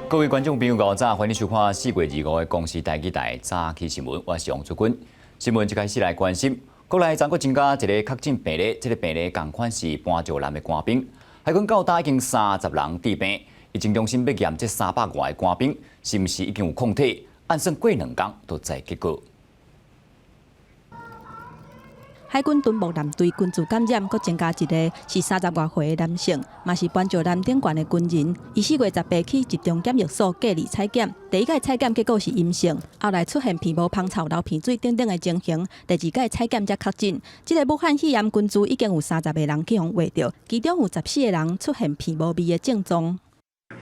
各位觀眾朋友，午早，歡迎收看4月25的公視台語台早起新聞，我是王竹君。新聞一開始來關心，國內昨閣增加一個確診病例，這個病例仝款是班石南的官兵。海軍到今已經30人致病，疫情中心欲驗這300外個官兵，是毋是已經有抗體？按算過兩工就知結果。海軍敦睦艦隊軍事感染，閣增加一個是30外歲的男性，嘛是班石南頂懸的軍人。伊4月18去集中檢疫所隔離採檢，第一擺採檢結果是陰性，後來出現鼻毛芳臭、流鼻水等等的情形，第二擺採檢才確診。這个武漢肺炎軍事已經有30個人去予挖著，其中有14個人出現鼻無味的症狀。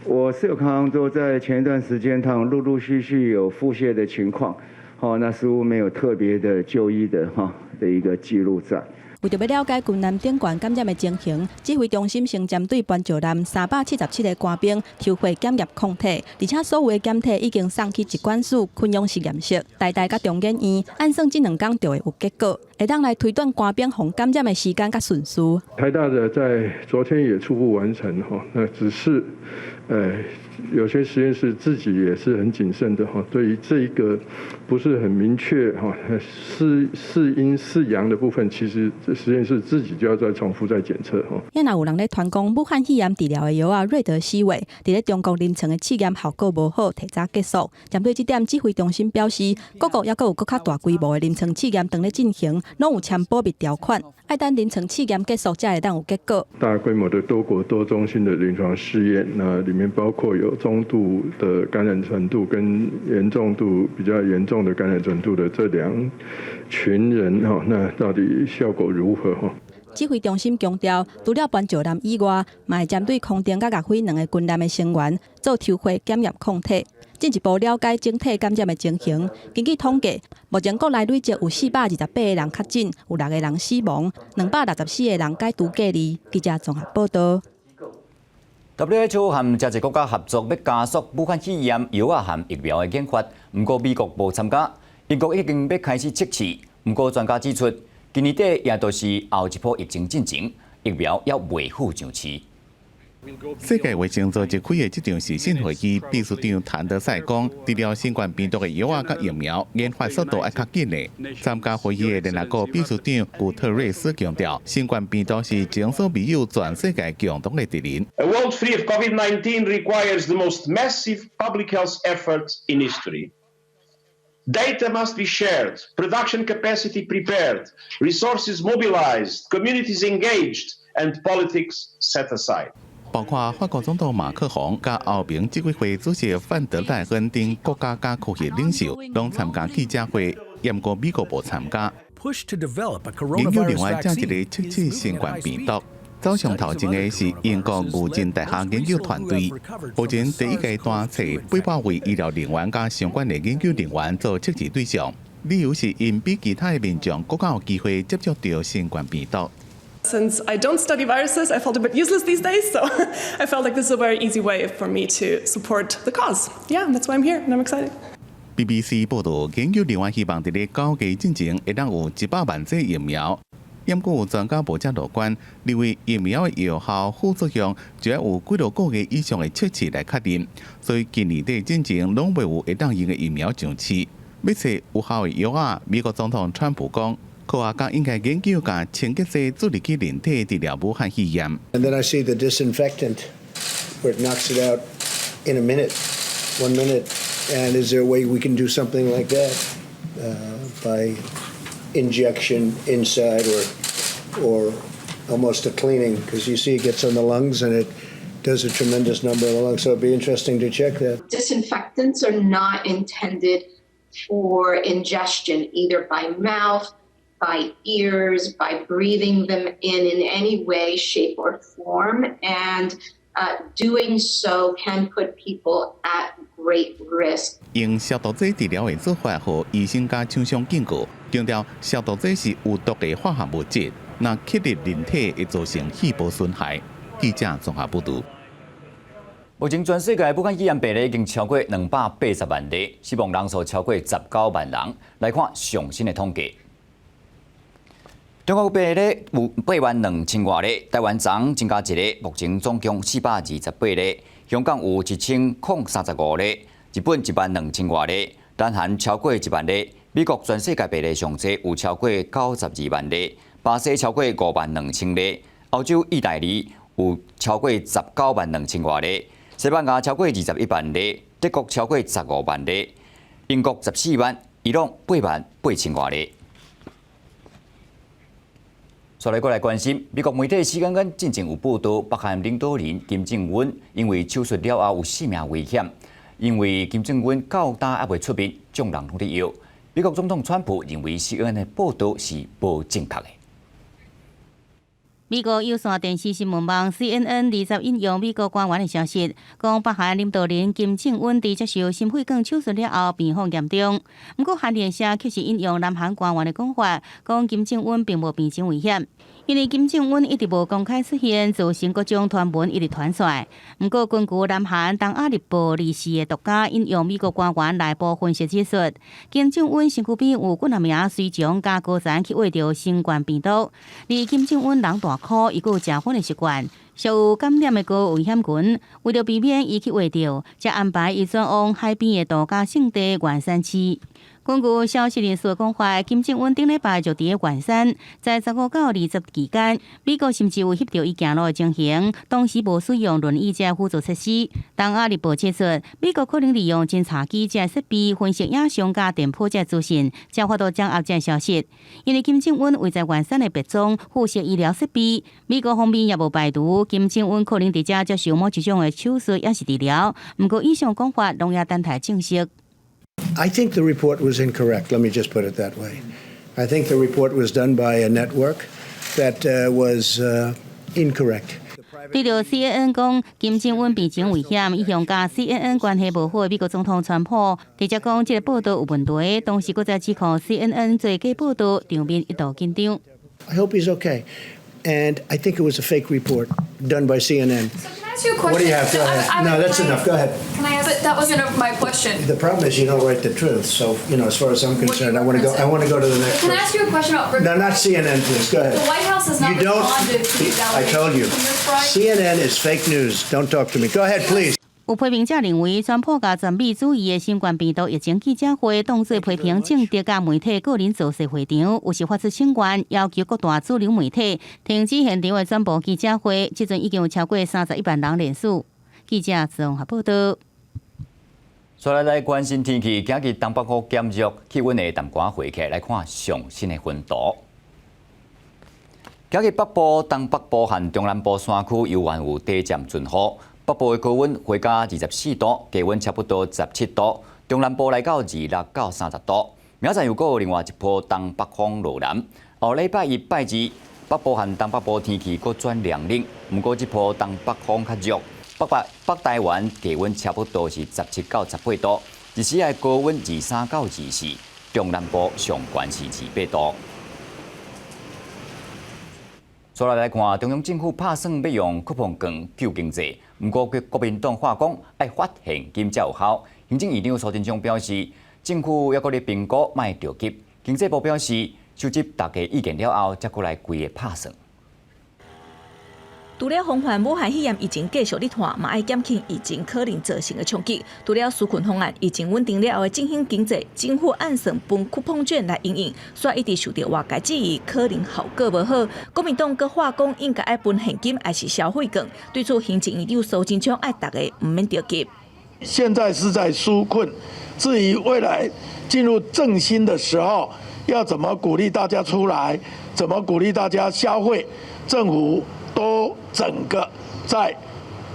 我是有看說，在前一段時間，他們陸陸續續有腹瀉的情況，好，那似乎沒有特別的就醫的哈的一個記錄在。為著欲了解軍艦頂懸感染的情形，指揮中心先針對班石南377個官兵抽血檢驗抗體，而且所有的檢體已經送去疾管署昆陽實驗室、台大佮中研院，按算這兩工就會有結果，會當來推斷官兵予感染的時間佮順序。台大的在昨天也初步完成哈，那只是，有些實驗室自己也是很謹慎的哈，對於這一個不是很明確哈，是是陰是陽的部分，其實實驗室自己就要再重複再檢測哈。也若有人咧傳講武漢肺炎治療的藥仔瑞德西韋，佇咧中國臨床的試驗效果無好，提早結束。針對這點，指揮中心表示，各國猶閣有閣較大規模的臨床試驗當咧進行，攏有簽保密條款，愛等臨床試驗結束才會當有結果。大規模的多國多中心的臨床試驗，那裡面包括有中度的感染程度跟嚴重度比較嚴重的感染程度的這兩群人哈，那到底效果如何哈？指揮中心強調，除了班石南以外，嘛會針對空中佮岳飛兩個軍艦的成員做抽血檢驗抗體，進一步了解整體感染的情形。根據統計，目前國內累計有428個人確診，有六個人死亡，264個人解除隔離。記者綜合報道。 WHO 和誠濟國家合作，欲加速武漢肺炎藥仔和疫苗的研發。毋過美國無參加，英國已經欲開始測試。毋過專家指出，今年底也就是後一波疫情進前，疫苗猶未赴上市。世界衛生組織開的這場視訊會議，秘書長譚德塞講，治療新冠病毒的藥仔佮疫苗研發速度愛較緊咧。參加會議的聯合國秘書長古特瑞斯強調，新冠病毒是前所未有全世界共同的敵人。 A world free of COVID-19 requires the most massive public health effort in history. Data must be shared, production capacity prepared, resources mobilized, communities engaged, and politics set aside. 包括法國總統馬克宏、佮歐盟執委會主席范德賴恩等國家佮科學領袖，攏參加記者會，毋過美國無參加。研究另外正一個測試新冠病毒，走上頭前的是英國牛津大學研究團隊，目前第一階段揣800位醫療人員佮相關的研究人員做測試對象，理由是𪜶比其他的民眾閣較有機會接觸著新冠病毒。 Since I don't study viruses, I felt a bit useless these days, so I felt like this is a very easy way for me to support the cause. Yeah, that's why I'm here, and I'm excited. BBC 報道，研究人員希望佇咧9月進前會當有100萬劑疫苗。毋過有專家無遮樂觀，認為疫苗的藥效副作用就愛有幾落個月以上的測試來確認，所以今年底進前攏未有會當用的疫苗上市。欲揣有效的藥仔，美國總統川普講，科學家應該研究共清潔劑注入去人體治療武漢肺炎。 And then I see the disinfectant, where it knocks it out in a minute, one minute. And is there a way we can do something like that by injection inside or almost a cleaning? Because you see it gets on the lungs and it does a tremendous number on the lungs. So it'd be interesting to check that. Disinfectants are not intended for ingestion, either by mouth, by ears, by breathing them in any way, shape, or form. And doing so can put people at great risk. 用消毒劑治療的做法，予醫生佮廠商警告，強調消毒劑是有毒的化學物質，若吸入人體會造成肺部損害。記者綜合報導。目前全世界武漢肺炎病例已經超過280萬例，死亡人數超過19萬人。來看上新的統計，中國病例有8萬2千外例，台灣昨昏增加一例，目前總共428例。香港有1035例，日本1萬2千外例，南韓超過1萬例，美國全世界病例上濟有超過92萬例，巴西超過5萬2千例，歐洲意大利有超過19萬2千外例，西班牙超過21萬例，德國超過15萬例，英國14萬，伊朗8萬8千外例。再來過來關心，美國媒體 CNN 進前有報道，北韓領導人金正恩因為手術了後有性命危險，因為金正恩到今猶未出面，眾人攏佇搖。美國總統川普認為 CNN 的報道是無正確的。美國有線電視新聞網 CNN 20引用美國官員的消息，講北韓領導人金正恩佇接受心血管手術了後病況嚴重。毋過韓聯社卻是引用南韓官員的講法，講金正恩並無病情危險，因為金正恩一直無公開出現，造成各種傳聞一直傳出來。毋過根據南韓東亞日報24的獨家引用美國官員內部分析指出，金正恩身軀邊有幾若名隨從佮高層去秽著新冠病毒，而金正恩人大箍，伊閣有食薰的習慣，屬有感染的高危險群。為著避免伊去秽著，才安排伊轉往海邊的度假勝地元山市。根據消息人士的講法，金正恩頂禮拜就佇咧元山，在15到20期間，美國甚至有翕著伊行路的情形，當時無使用輪椅這輔助設施。東亞日報指出，美國可能利用偵察機這設備分析影像佮電波這資訊，才法度掌握這消息。因為金正恩位在元山的別莊附設醫療設備，美國方面也無排除金正恩可能佇遮接受某一種的手術抑是治療。毋過以上講法攏猶等待證實。 I think the report was incorrect. Let me just put it that way. I think the report was done by a network that was incorrect. 對著 CNN 講金正恩病情危險，一向佮 CNN 關係無好的美國總統川普直接講這個報道有問題，同時閣再指控 CNN 做假報道，場面一度緊張。 I hope he's okay. And I think it was a fake report done by CNN. So can I ask you a question? What do you have? Go So ahead. I No, that's enough. Go ahead. Can I ask? But that wasn't my question. The problem is you don't write the truth. So, as far as I'm concerned, I want to go. I want to go to the next. Can I ask you a question about? No, not CNN, please. Go ahead. The White House has not You don't. responded to these I told you. allegations. Ms. Wright? CNN is fake news. Don't talk to me. Go ahead, please. 有批評者認為，川普共全美注意的新冠病毒疫情記者會當作批評政敵佮媒體個人造勢會場，有時發出請願，要求各大主流媒體停止現場的轉播記者會。這陣已經有超過31萬人聯署。記者綜合報道。再來來關心天氣，今日東北風減弱，氣溫會淡薄回起來看上新的溫度。今日北部、東北部和中南部山區猶原有短暫陣雨。北部的高溫會到24度，低溫差不多17度；中南部來到26到30度。明仔載又閣有另外一波東北風落南。後禮拜一、拜二，北部和東北部天氣閣轉涼冷，毋過這波東北風較弱。北北北台灣低溫差不多是17到18度，日時的高溫23到24，中南部上懸是28度。再來來看，中央政府拍算欲用酷碰券救經濟，毋過國民黨話講愛發現金才有效。行政院長蘇貞昌表示，政府猶閣咧評估，莫著急。經濟部表示，收集大家意見了後，才閣來規個拍算。除了防範武漢肺炎疫情繼續咧拖，嘛愛減輕疫情可能造成的衝擊。除了紓困方案疫情穩定了後的振興經濟，政府按算分쿠碰券來因應，煞一直受著外界質疑，可能效果無好。國民黨閣話講應該愛分現金抑是消費券，對此行政院長蘇貞昌愛逐家毋免著急。現在是在紓困，至於未來進入振興的時候，要怎麼鼓勵大家出來，怎麼鼓勵大家消費，政府都整個在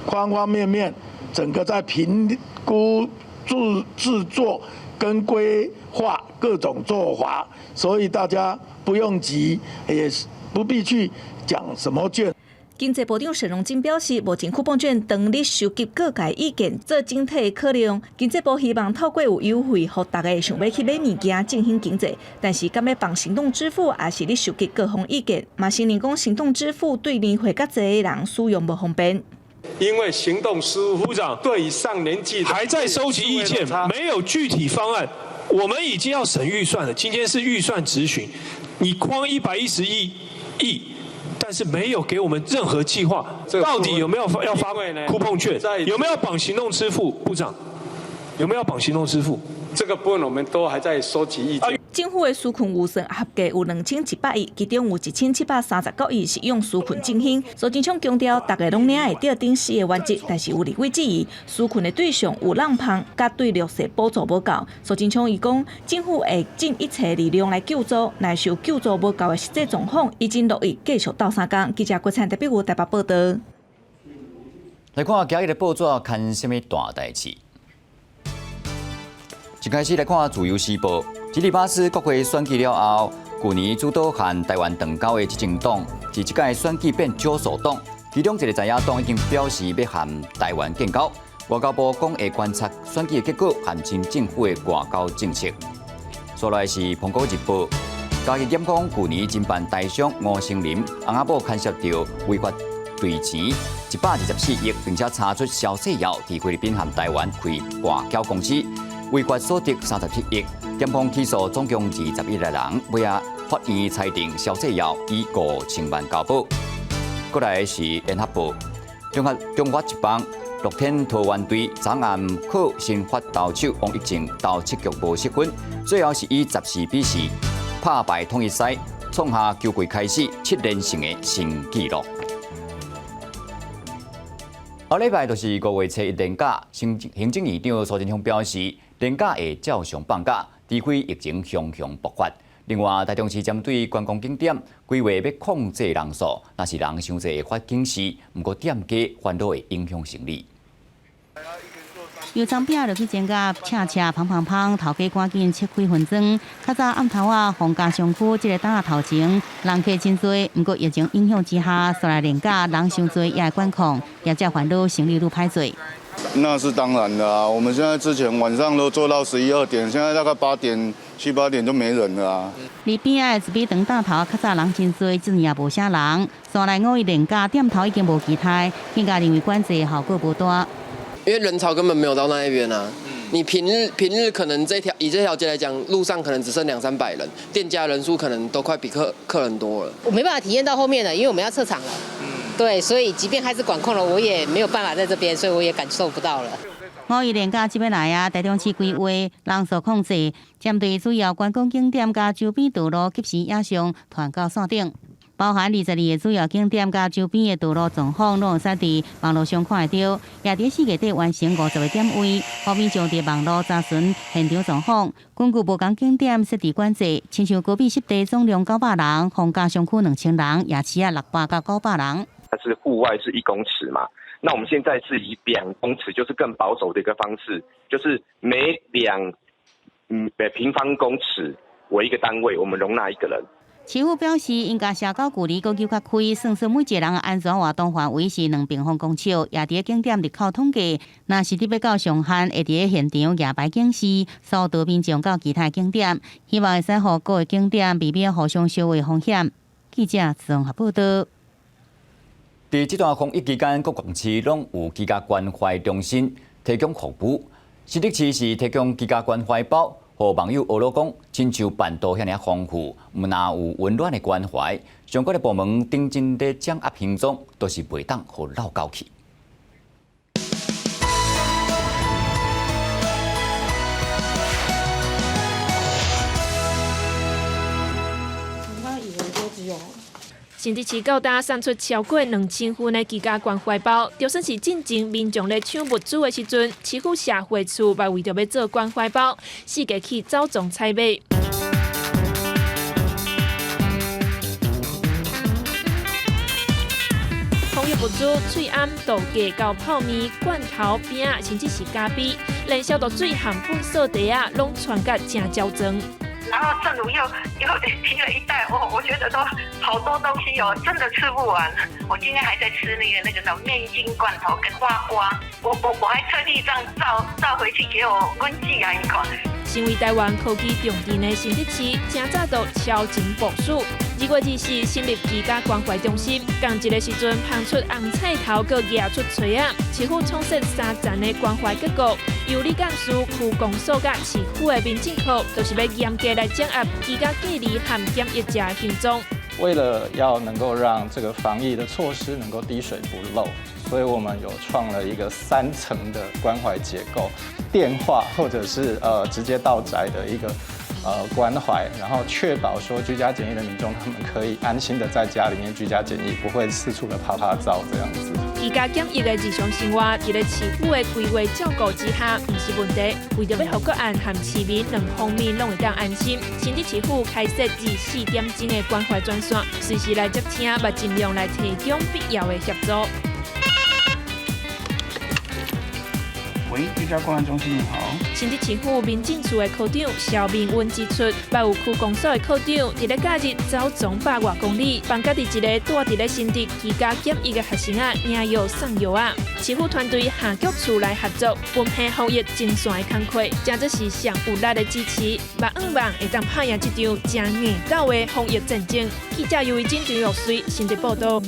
方方面面，整個在評估、製作跟規劃各種做法，所以大家不用急，也不必去講什麼券。經濟部長沈榮津表示，目前酷碰券當咧收集各界意見，做整體考量。經濟部希望透過有優惠，予大家想欲去買物件振興經濟。但是，敢欲放行動支付，也是咧收集各方意見。嘛承認講行動支付對年歲較濟的人使用無方便。因為行動支付長對於上年紀還在收集意見，沒有具體方案。我們已經要審預算了，今天是預算質詢，你框111億。但但是沒有給我們任何計劃，到底有沒有要發酷碰券？有沒有綁行動支付？部長，有沒有綁行動支付？這個部分我們都還在收集意見。政府的紓困預算合計有2100億，其中有1739億是用紓困振興。蘇貞昌強調，大家攏領會著頂四个原則，但是有立委質疑，紓困的對象有挵芳，佮對弱勢補助無夠。蘇貞昌伊講，政府會盡一切力量來救助，若受救助無夠的實際狀況，已經樂意繼續鬥相共。記者郭燦特別有台北報道。來看今日的報紙，看啥物大代誌？一開始來看《自由時報》，基里巴斯國會選舉了後，舊年主導和台灣斷交的執政黨，佇這屆選舉變少數黨，其中一個在野黨已經表示欲和台灣建交。外交部講會觀察選舉的結果和新政府的外交政策。紲來是《蘋果日報》，嘉義檢方舊年偵辦台商吳成林，翁仔某牽涉著違法兌錢124億，並且查出蕭世堯佇菲律賓和台灣開跋筊公司。違法所得37億，檢方起訴總共21個人，尾仔法院裁定蕭世堯以5000萬交保。過來是聯合報，中華中華職棒樂天桃猿隊昨暗靠先發投手王溢正投七局無失分，最後是以14比4拍敗統一獅，創下球季開始7連勝的新紀錄。後禮拜就是5月初一連假，行行政院長蘇貞昌表示，連假會照常放假，除非疫情熊熊爆發。另外，台中市針對觀光景點規劃欲控制人數，若是人傷濟會發警示，毋過店家煩惱會影響生意。油蔥餅落去煎甲赤赤芳芳芳，頭家趕緊切開分裝。較早暗頭仔皇家商區這个檔仔頭前人客真濟，毋過疫情影響之下，煞來連假人傷濟也會管控，業者煩惱生意愈歹做。那是當然的啊！我們現在之前晚上都做到11、12點，現在大概8點、7、8點就沒人了啊。路邊仔的一米長檔頭，較早人真濟，這年也無啥人。煞來五一連假店頭已經無期待，更加認為管制效果無大。因為人潮根本沒有到那一邊啊！你平日可能以這條街來講，路上可能只剩兩三百人，店家人數可能都快比客人多了。我沒辦法體驗到後面了，因為我們要撤場了。對，所以即便開始管控了，我也沒有辦法在這邊，所以我也感受不到了。五一連假這欲來啊，台中市規劃人數控制，針對主要觀光景點佮周邊道路及時影像傳到線頂。包含22个主要景點佮周邊的道路狀況，攏會使佇網路上看會著。也佇4月底完成50個點位，予民眾佇網路查詢現場狀況。根據無仝景點設置管制，親像高美濕地總量900人，皇家商區2000人，夜市仔600到900人。它是戶外是1公尺嘛？那我們現在是以2公尺，就是更保守的一個方式，就是每2平方公尺為一個單位，我們容納一個人。市府表示，𪜶共社交距離閣較開，算算每一個人的安全活動範圍是2平方公尺。也佇景點入口統計，若是佇欲到上限，會佇現場舉牌警示，疏導民眾到其他景點，希望會使予各个景點避免互相相會風險。記者綜合報道。佇這段防疫期間，各縣市攏有居家關懷中心提供服務。新竹市是提供居家關懷包，予網友學老講，親像辦桌遐爾豐富，毋但有溫暖的關懷，相關的部門頂真咧掌握行蹤，都是袂當予落狗去。新竹市到今送出超過2000份的居家關懷包，就算是進前民眾咧搶物資的時陣，市府社會處嘛為著欲做關懷包，四界去走傱採買。防疫物資、喙罨、豆莢到泡麵、罐頭、餅，甚至是咖啡，連消毒水和糞掃袋仔，攏傳甲誠焦腸。然後政府又提了一袋，我覺得都好多東西哦，真的吃不完。我今天還在吃那個什麼麵筋罐頭跟花瓜，我還特地這樣照照回去給我溫記啊一塊。身為台灣科技重鎮的新竹市，誠早就超前部署。2月24成立居家關懷中心，仝一个時陣捧出紅菜頭，閣夯出槌仔，市府創設三層的關懷結構，由里幹事、區公所佮市府的民政課，就是欲嚴格來掌握居家隔離和檢疫者行蹤。為了要能夠讓這個防疫的措施能夠滴水不漏，所以我們有創了一個三層的關懷結構，電話或者是直接到宅的一個關懷，然後確保說居家檢疫的民眾他們可以安心的在家裡面居家檢疫，不會四處的趴趴走這樣子。居家檢疫的日常生活，佇咧市府的規劃照顧之下，毋是問題。為著欲予個案和市民兩方面攏會當安心，新竹市府開設24點鐘的關懷專線，隨時來接聽，嘛盡量來提供必要的協助。喂，居家關懷中心，你好。新竹市府民政處的科長蕭明文指出，北有區公所的科長佇咧假日走總百外公里，幫家己一个蹛佇咧新竹居家檢疫的學生仔領藥送藥仔。市府團隊下局處來合作，分配防疫前線的工課，誠做是上有力的支持，嘛向望會當拍贏這場誠硬鬥的防疫戰爭。記者尤維珍、張玉水新竹報導。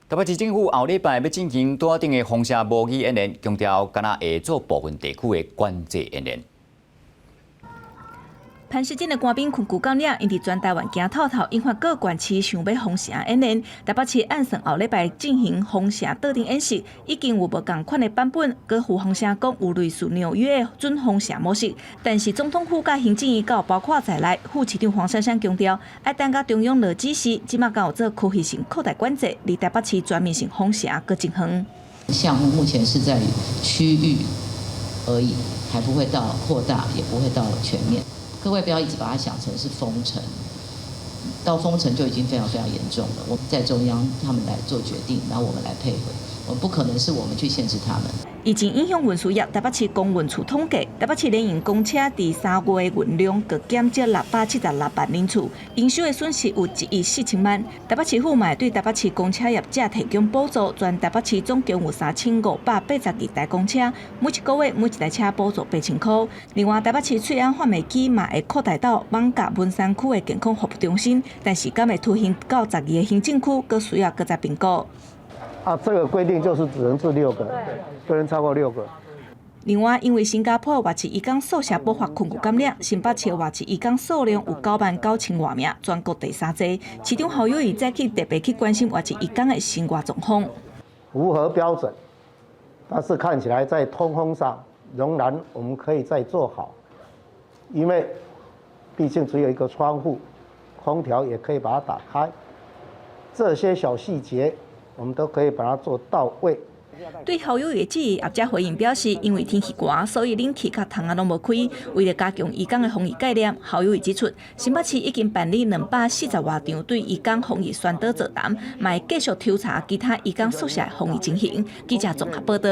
台北市政府後禮拜欲進行桌仔頂的封城模擬演練，強調敢若會做部分地區的管制演練。潘氏鎮的官兵困久感染，𪜶佇全台灣行透透，引發各縣市想欲封城演練。台北市按算後禮拜進行封城桌頂演習，已經有無仝款的版本，閣有風聲講有類似紐約的準封城模式。但是總統府佮行政院閣有包括在內，副市長黃珊珊強調，愛等甲中央落指示，這馬敢有做區域性擴大管制，離台北市全面性封城閣真遠。項目目前是在區域而已，還不會到擴大，也不會到全面。各位不要一直把它想成是封城，到封城就已經非常非常嚴重了。我們在中央他們來做決定，然後我們來配合，我們不可能是我們去限制他們。疫情影響運輸業，台北市公運處統計，台北市聯營公車佇3月運量閣減少676萬人次，營收的損失有1億4千萬。台北市府嘛會對台北市公車業者提供補助，全台北市總共有3582台公車，每一個月每一台車補助8000箍。另外，台北市翠安販賣機嘛會擴大到艋舺文山區的健康服務中心，但是敢會推行到12个行政區，閣需要閣再評估。啊，這個規定就是只能置六個，不能超過六個。另外，因為新加坡外籍移工宿舍爆發群聚感染，新北市外籍移工數量有9萬9千外名，全國第三濟。市長侯友宜早起特別去關心外籍移工的生活狀況。符合標準，但是看起來在通風上仍然我們可以再做好，因為畢竟只有一個窗戶，空調也可以把它打開，這些小細節我們都可以把它做到位。對侯友宜的質疑，業者回應表示，因為天氣寒，所以冷氣佮窗仔攏無開。為了加強移工的防疫概念，侯友宜指出，新北市已經辦理240外場對移工防疫宣導座談，嘛會繼續抽查其他移工宿舍的防疫情形。記者綜合報導。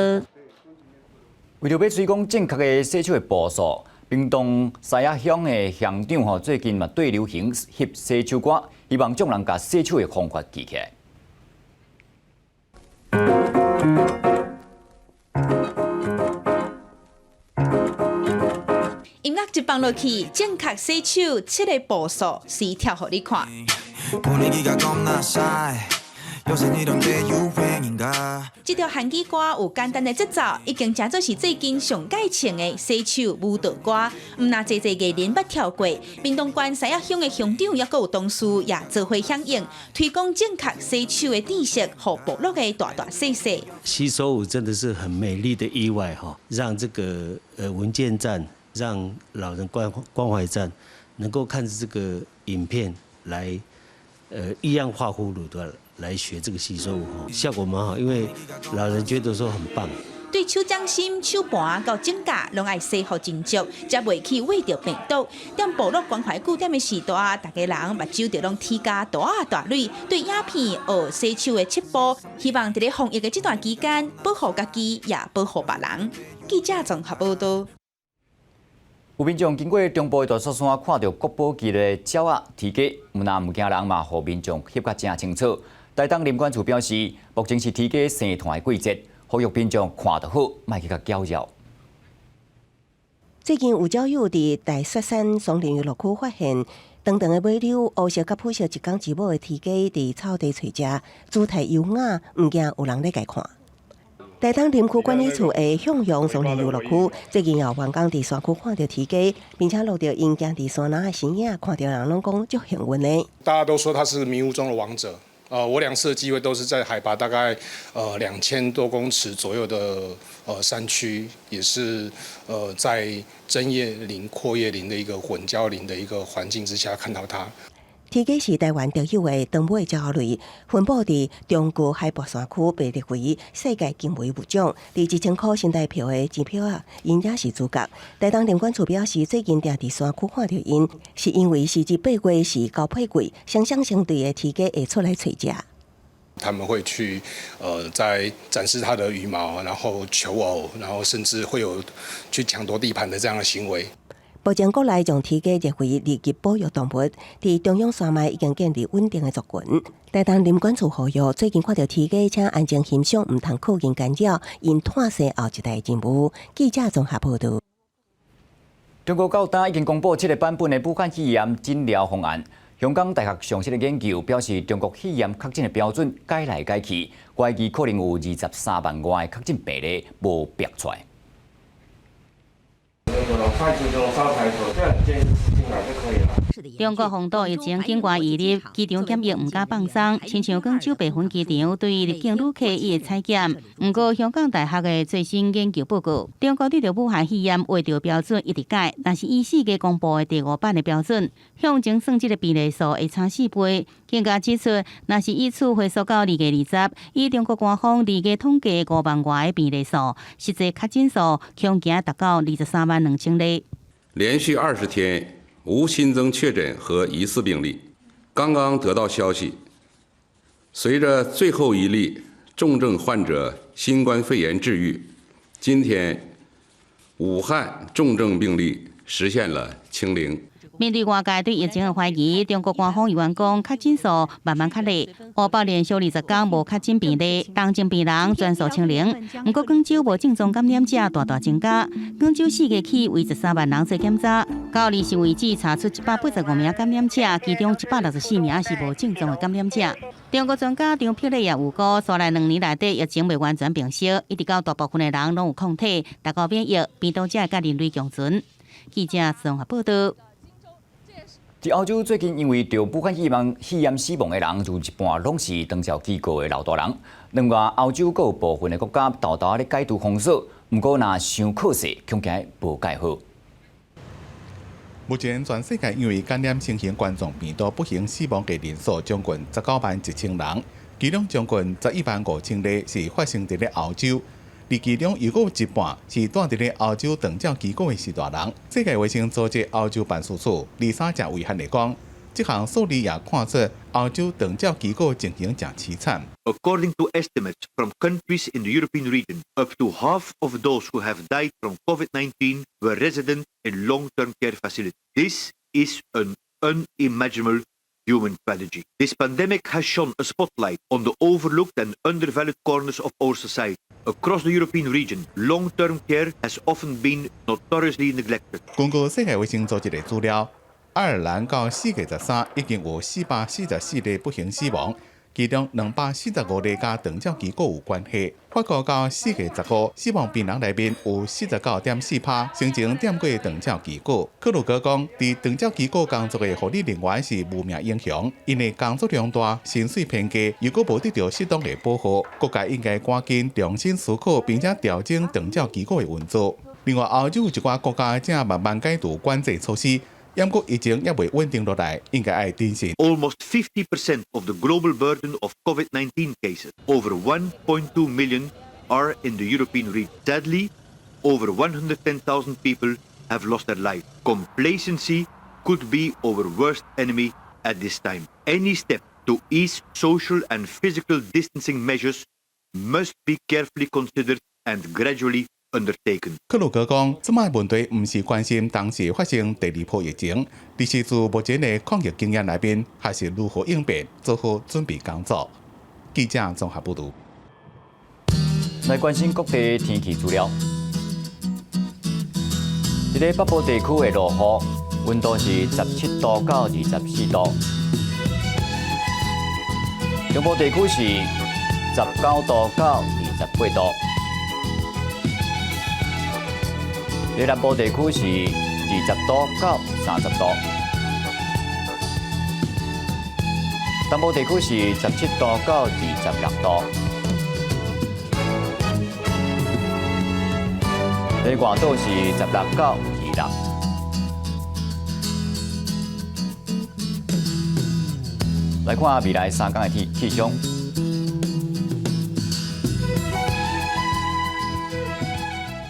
為著欲推廣正確的洗手的步數，屏東獅仔鄉的鄉長吼最近嘛對流行翕洗手歌，希望眾人共洗手的方法記起來。音樂一放落去，正確洗手七个步數，隨跳予你看。這條韓語歌有簡單的節奏，已經成做是最近上蓋唱的洗手舞蹈歌。毋若濟濟藝人捌跳過，屏東縣獅仔鄉的鄉長猶閣有同事也做伙響應，推廣正確洗手的知識，予部落的大大細細。洗手舞真的是很美麗的意外哈，讓這個文健站，讓老人關懷站能夠看著這個影片來，依樣畫葫蘆的來學這個洗手舞，效果蠻好，因為老人覺得說很棒。對手掌心、手盤到指甲，攏愛洗予真足，才袂去穢著病毒。踮部落關懷據點的時代，逐家人目睭就攏鐵加大仔大蕊，對影片學洗手的七步，希望佇咧防疫的這段期間，保護家己，也保護別人。記者綜合報導。有民眾經過中部的大雪山，看著國寶級的鳥仔雉雞，毋但毋驚人嘛，予民眾翕甲誠清楚。台東林管處表示，目前是雉雞生湠的季節，呼籲民眾看就好，莫去共攪擾。最近有鳥友佇大雪山松林遊樂區發現，長長的尾溜烏色佮殕色一工一母的雉雞佇草地揣食，姿態優雅，毋驚有人咧共看。台東林區管理處的向陽松林遊樂區最近有員工佇山區看著雉雞，並且錄著𪜶行佇山林的身影，看著人攏講足幸運的。大家都說他是迷霧中的王者。我兩次的機會都是在海拔大概2000多公尺左右的山區，也是在針葉林、闊葉林的一個混交林的一個環境之下看到它。雉雞是台灣特有的長尾鳥類，分布佇中高海拔山區，被列為世界近危物種。佇1000箍新台票的錢票仔，𪜶也是主角。台東林管處表示，最近定佇山區看著𪜶，是因為時至8月是交配季，雙雙成對的雉雞會出來揣食。他們會去在展示它的羽毛，然後求偶，然後甚至會有去搶奪地盤的這樣的行為。目前國內將雉雞列為二級保育動物，佇中央山脈已經建立穩定的族群。台東林管處呼籲，最近看著雉雞，請安靜欣賞，毋通靠近干擾，𪜶拖生後一代任務。記者綜合報導。中國到今已經公布七個版本的武漢肺炎診療方案。香港大學上新的研究表示，中國肺炎確診的標準改來改去，懷疑可能有23萬外確診病例無標出來。那個番茄鐘燒排頭，這樣建議吃進來就可以了。中國防堵疫情境外移入，機場檢疫毋敢放鬆，親像廣州白雲機場對入境旅客伊會採檢。毋過香港大學的最新研究報告，中國對著武漢肺炎畫著標準一直改，但是伊四月公布的第五版的標準，向前算這个病例數會差四倍。更加指出，若是以此回溯到2月20，以中國官方2月統計5萬外的病例數，實際確診數恐驚達到23萬2千例。連續20天無新增確診和疑似病例。剛剛得到消息，隨着最後一例重症患者新冠肺炎治癒，今天武漢重症病例實現了清零。面對外界對疫情的懷疑，中國官方猶原講確診數慢慢較低，湖北連續20天無確診病例，重症病人全數清零。毋過廣州無症狀感染者大大增加，廣州4月起為13萬人做檢查，到24為止查出185名感染者，其中164名是無症狀的感染者。中國專家張培麗也預估，紲來兩年內底疫情未完全平息，一直到大部分的人攏有抗體，達到免疫，病毒才會佮人類共存。記者綜合報道。佇歐洲最近因為著武漢肺炎死亡的人，有一半攏是長照機構的老大人。另外，歐洲閣有部分的國家沓沓咧解除封鎖，毋過若傷靠勢，恐驚無蓋好。目前全世界因為感染新型冠狀病毒不幸死亡的人數將近19萬1千人，其中將近11萬5千例是發生佇咧歐洲。而其中又閣有一半是蹛佇咧歐洲長照機構的序大人。世界衛生組織歐洲辦事處23誠遺憾地講，這項數字也看出歐洲長照機構情形誠淒慘。 According to estimates from countries in the European region, up to half of those who have died from COVID-19 were resident in long-term care facilities. This is an unimaginable human tragedy. This pandemic has shone a spotlight on the overlooked and undervalued corners of our society. Across the European region, long-term care has often been notoriously neglected. 根據世界衛生組織的資料，愛爾蘭到4月13已經有444例不幸死亡，其中245例佮長照機構有關係。法國到4月15，死亡病人內面有49.4%先前踮過長照機構。克魯格講，佇長照機構工作的護理人員是無名英雄，𪜶的工作量大，薪水偏低，又閣無得著適當的保護，國家應該趕緊重新思考，並且調整長照機構的運作。另外，歐洲有一寡國家正慢慢解除管制措施。毋過疫情猶未穩定落來，應該愛謹慎。 Almost 50% of the global burden of COVID-19 cases, over 1.2 million, are in the European region. Sadly, over 110,000 people have lost their life. Complacency could be our worst enemy at this time. Any step to ease social and physical distancing measures must be carefully considered and gradually undertaken. 克魯格講，這擺問題毋是關心當時發生第二波疫情，而是自目前的抗疫經驗內面，學習如何應變，做好準備工作。記者綜合報導。來關心各地天氣資料。佇咧北部地區會落雨，溫度是17度到24度。中部地區是19度到28度。伫南部地區是20度到30度，東部地區是17度到26度。佇外島是16到26。來看未來三工的天氣象。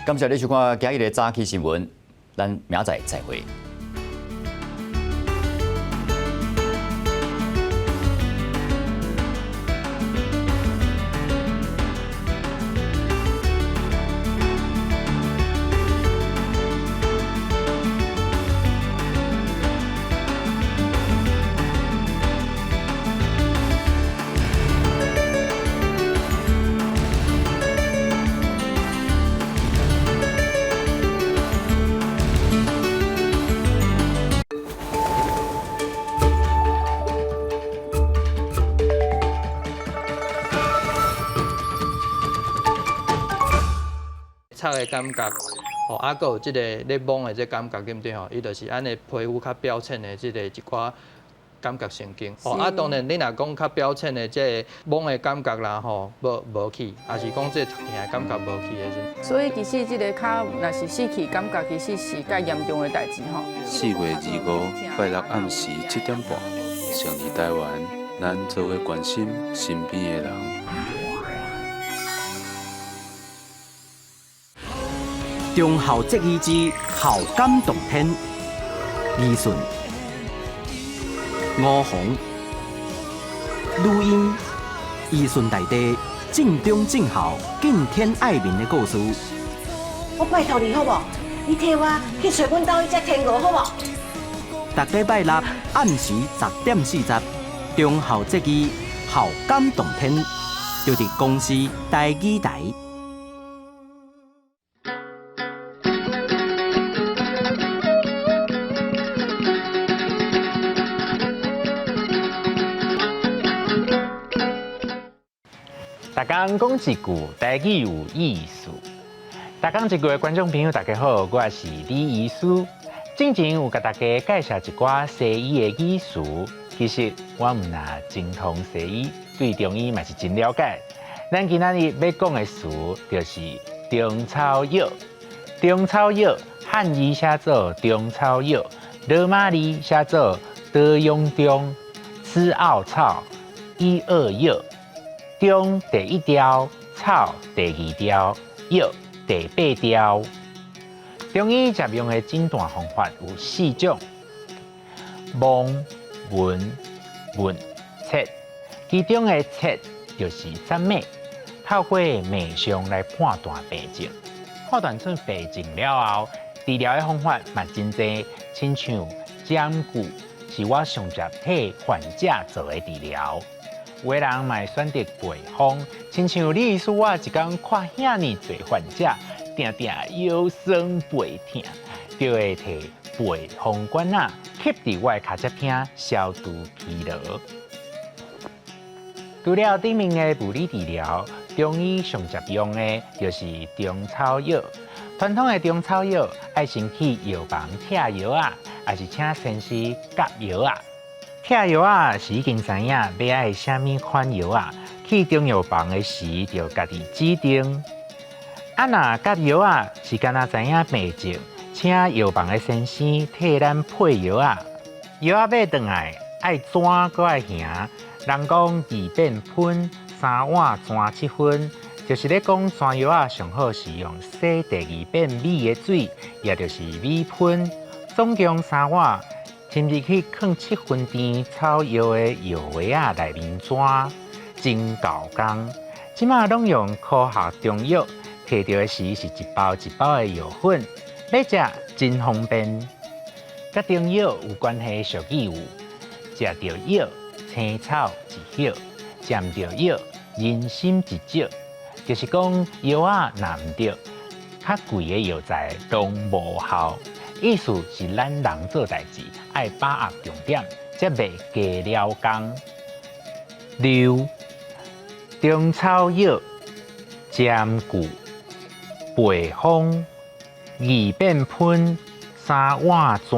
感謝你收看今日的早起新聞，咱明仔載再會。插的感覺，吼，啊，閣有這個咧摸的這感覺，對毋對吼？伊就是按呢皮膚較表淺的這個一寡感覺神經。吼，啊，當然你若講較表淺的這個摸的感覺啦，吼，無無去，抑是講這個疼的感覺無去的時。所以其實這个跤若是失去感覺，其實是較嚴重的代誌吼。4月25拜六暗時7點半，勝利台灣，咱做伙關心身邊的人。忠孝節義之孝感動天，義順、吳鴻、呂英、義順大帝盡忠盡孝、敬天愛民的故事。我拜託你好無？你替我去揣阮兜彼隻天鵝好無？逐禮拜六暗時10點40，忠孝節義孝感動天，就佇公視台語台。逐工講一句，台語有意思。逐工一句的觀眾朋友，大家好，我是李醫師。之前有共大家介紹一寡西醫的語詞，其實我毋但精通西醫，對中醫嘛是真了解。咱今仔日欲講的詞就是中草藥。中草藥漢字寫做中草藥，羅馬字寫做德庸中、吃奧草、一二藥。中第一條，草第二條，藥第八條。中醫常用的診斷方法有四種：望、聞、問、切。其中的切就是診脈，透過脈象來判斷病症。判斷出病症了後，治療的方法嘛真濟，親像針灸是我上捷替患者做的治療。有的人嘛會選擇背方，親像李醫師我一工看遐爾濟患者，定定腰酸背疼，就會提背風管仔吸佇我的跤脊聽，消除疲勞。除了頂面的物理治療，中醫上常用的就是中草藥。傳統的中草藥愛先去藥房拆藥仔，抑是請先生夾藥仔。拆藥仔是已經知影欲愛啥物款藥仔，去中藥房的時就家己指定。啊，若夾藥仔是敢若知影病症，請藥房的先生替咱配藥仔。藥仔買轉來愛煎閣愛行。人講二遍噴，三碗煎七分，就是咧講煎藥仔上好是用洗第二遍米的水，也就是米噴，總共三碗。親自去囥七分甜草藥的藥盒仔內面煎，真夠工。這馬攏用科學中藥，提著的時是一包一包的藥粉，欲食真方便。佮中藥有關係的俗語有：食著藥，青草一葉；食毋著藥，人參一石。就是講藥仔若毋對，較貴的藥材攏無效。意思是咱人做代誌愛把握重點，才袂加了工。六、中草藥、針灸、背風、二變噴三碗磚。